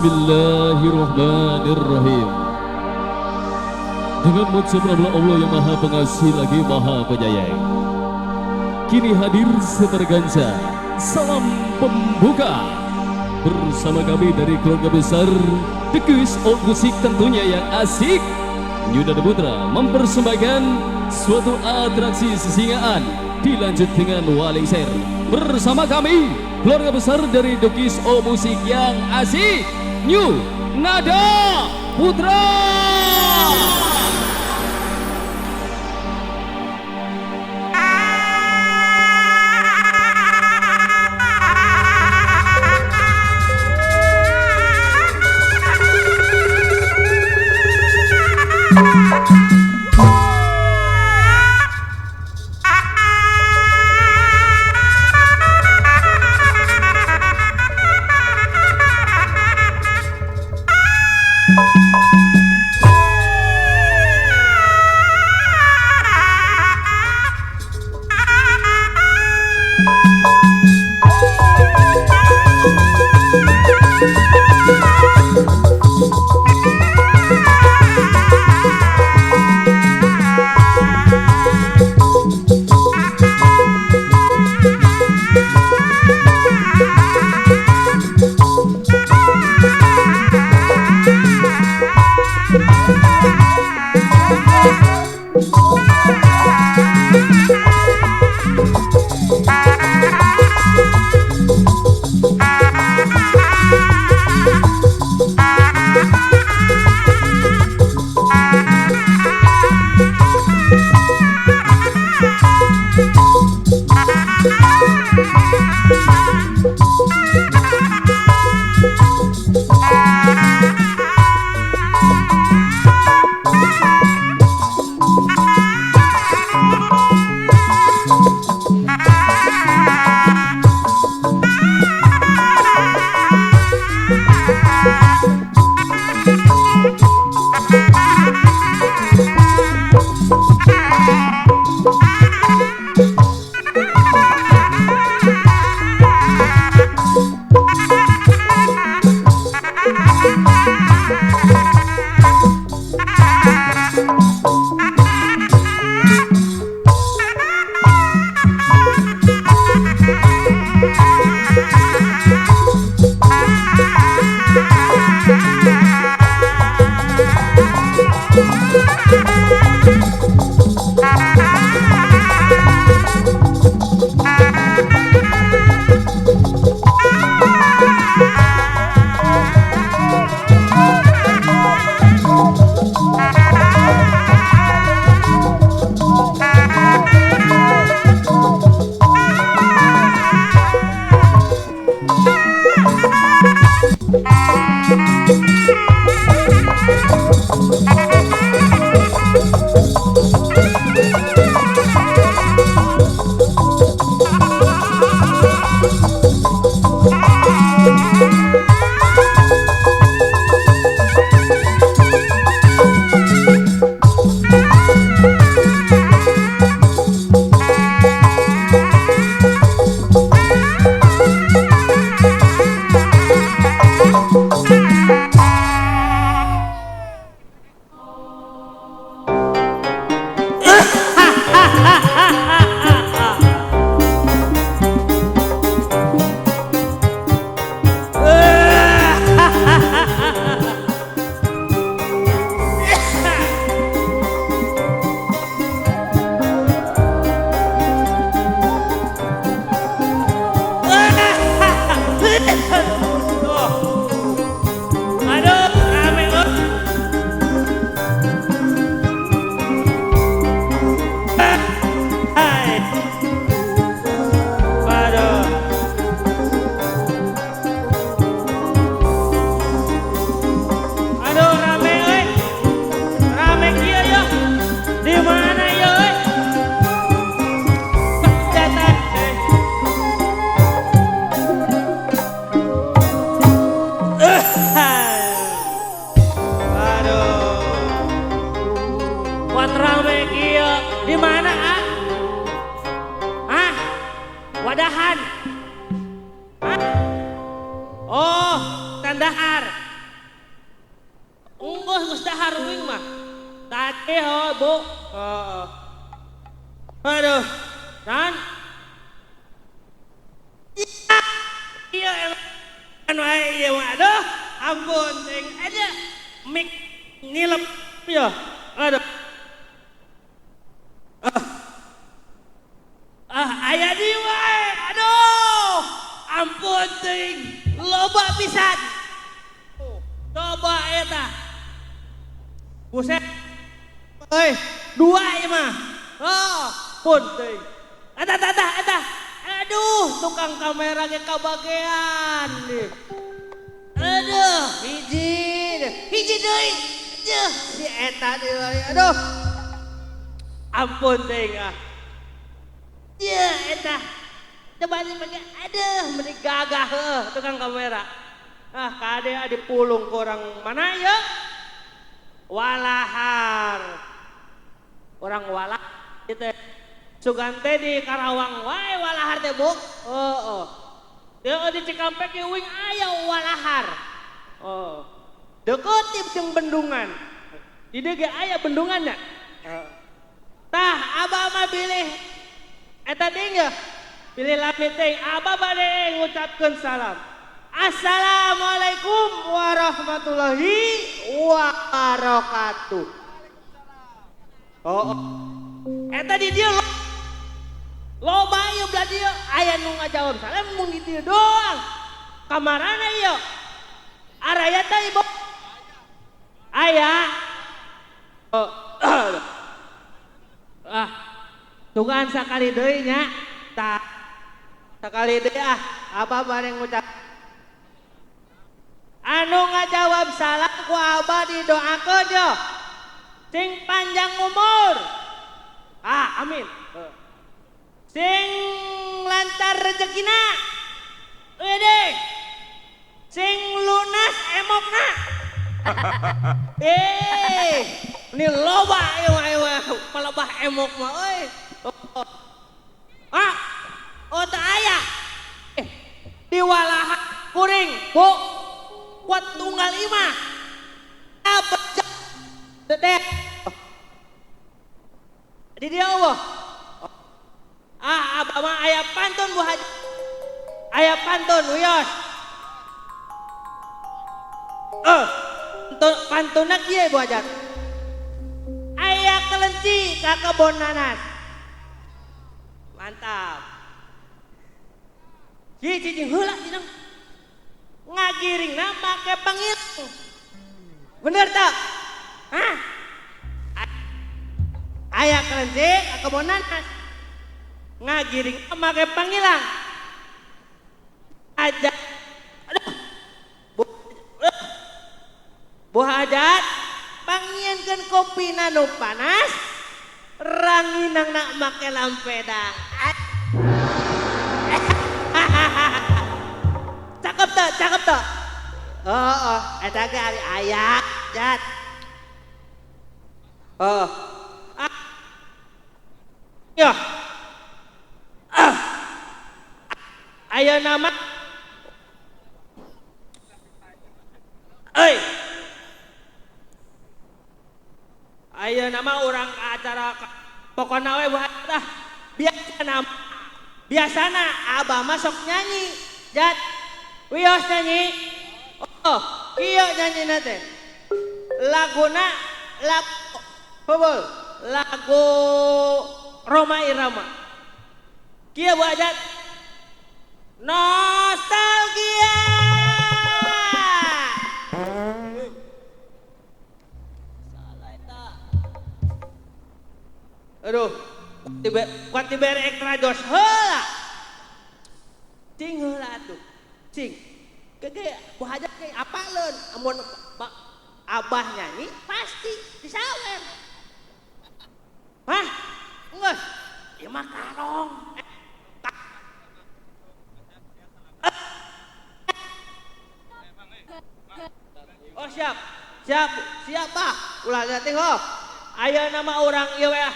Bismillahirrahmanirrahim. Dengan mengucap Allah yang Maha Pengasih lagi Maha Penyayang. Kini hadir seterganca salam pembuka bersama kami dari keluarga besar The Quiz of Musik tentunya yang asik. Yudha Putra mempersembahkan suatu atraksi sesingaan dilanjut dengan Waling Ser bersama kami keluarga besar dari The Quiz of Musik yang asik, New Nada Putra. Enggeus geus dahar uing mah. Tadi ho Bu. Heeh. Aduh. Dan iya emang wae ieu mah. Aduh, ampun teuing aja mik ngilep ya. Aduh. Ah, aya di wae. Aduh. Ampun teuing loba pisan. Coba eta. Buset. Euy, dua ieu mah. Oh, pun teuing. Eta eta eta. Aduh, tukang kamera ge kabagean nih. Aduh, hiji. Hiji deui. Aduh, si eta deui. Aduh. Ampun teuing ah. Ya eta. Coba dipakai. Aduh, meni gagah heuh tukang kamera. Ah, kade dipulung ke orang mana ya? Walahar. Orang Walah itu. Sugan teh di Karawang wae Walahar teh, Bu. Heeh. Deui di Cikampek ge uing aya Walahar. Oh. Deukeut jeung bendungan. Di dieu ge aya bendungannya. Heeh. Tah, abah mah bilih eta deui ya. Pilih lami teh, abah bade ngucapkeun salam. Assalamualaikum warahmatullahi wabarakatuh. Oh, eta di dieu loba ieu belah dieu aya nu ngajawab salam mung di dieu doang. Kamarana ieu? Araya teh ibu. Aya. Oh. Ah, tungguan sakali deui nya. Tah, sakali deui ah, abah bade ngucap. Anu ngajawab salam ku abah didoakeun yo. Sing panjang umur. Ah, amin. Sing lancar rezekina. Euy Sing lunas emokna. Ini loba ieu mah palebah emok mah euy. Ah, oh teu aya. Di Walaha kuring, Bu. Kuat tunggal imah. Teh. Di dieu eueuh. Ah, abah mah aya pantun Bu Haji. Aya pantun wios. Pantunna kieu Bu Hajat. Aya kelenci ka kebon nanas. Mantap. Hiji cicing heula cenah. Ngagiringna make pangilang. Bener tak? Hah? Aya kelenci ka kebon nanas. Ngagiringna make pangilang. Aja. Aduh. Bu Hajat pangienkeun kopi nu panas, ranginangna make lampedang. Cakep tuh, cakep tuh. Oh, eta ge ari aya, Jat. Oh. Ah. Ya. Ah. Aya nama. Euy. Ayeuna nama urang acara pokona we Bu Hajat ah. Biasana biasana abah mah sok nyanyi. Jat. Wios nyanyi. Oh, kieu nyanyina teh. Laguna lagu heubeul, lagu Rhoma Irama. Kieu Bu Hajat. Nostalgia. Salah eta. Aduh, tiba kuat dibere ekstra jos heula. Cing heula atuh. Cing. Gege Bu Hajat ge apaleun amun abah nyanyi pasti disawer. Hah? Geus. Ieu mah karong. Oh siap. Siap, siap bah. Ulah teh ho. Ayeuna mah urang ieu we ah.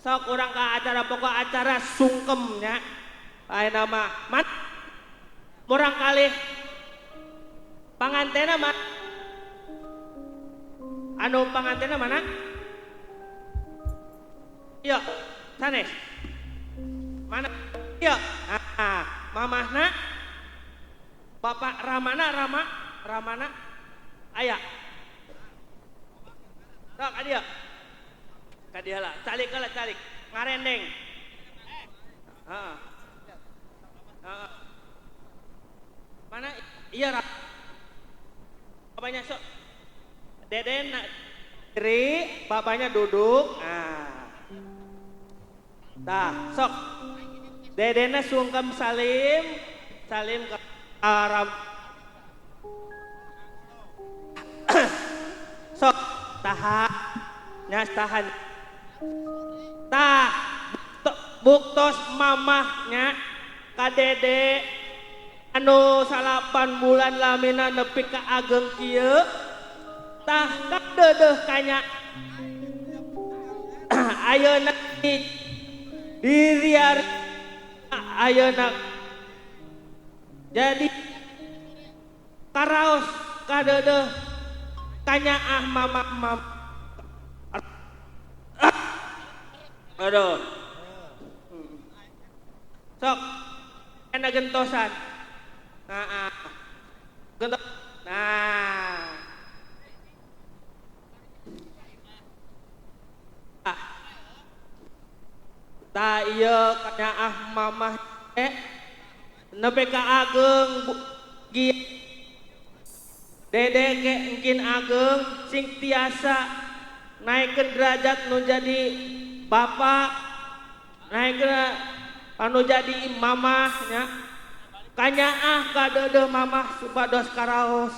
Sok urang ka acara pokok acara sungkem nya. Ayeuna mah mat murang kalih pangantena mah. Anu pangantena mana? Iya, sanes. Mana? Iya. Ah, mamahna Bapak Ramana Rama Ramana aya. Sok ka dieu. Ka dieu lah, calik lah calik. Ngarendeng. Heeh. Heeh. Mana? Iya, bapaknya sok. Deden diri, bapaknya duduk. Nah. Tah, sok. Dedena sungkem salim, salim ke Arab. Sok, tahan. Nya tahan. Tah, buktos mamahnya ka Dede anu 8 bulan lamina nepi ka ageng kieu tah kadeudeuh kanya ayeuna diri ayeuna jadi karaos kadeudeuh kanyaah mamah mam aduh sok enak gentosan. Nah, nah, ta iya kanyaah mamah nepi ka ageng Dede ke engkin ageng sing tiasa naikkeun derajat nu jadi bapak, naikkeun anu jadi mamah nya. Kanyaah kadeudeuh mamah supados karaos.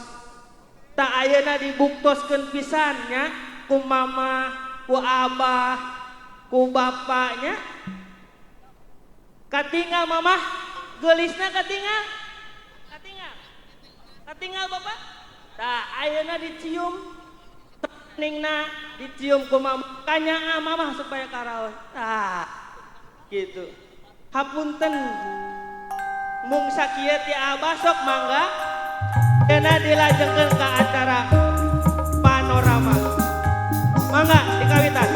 Tak ayeuna dibuktoskeun pisan nya ku mamah, ku abah, ku bapaknya. Katinggal mamah, geulisna katinggal. Katinggal. Katinggal bapak. Tah ayeuna dicium ningna dicium ku mamah. Kanyaah mamah supaya karaos. Tah gitu. Hapunten mung sakieu ti abah sok mangga kena dilajengkeun ka acara panorama. Mangga dikawitan.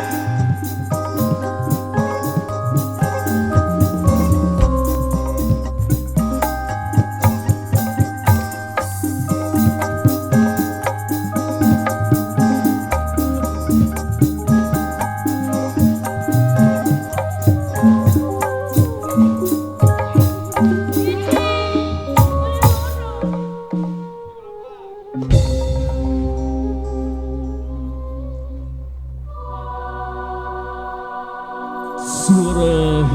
Suara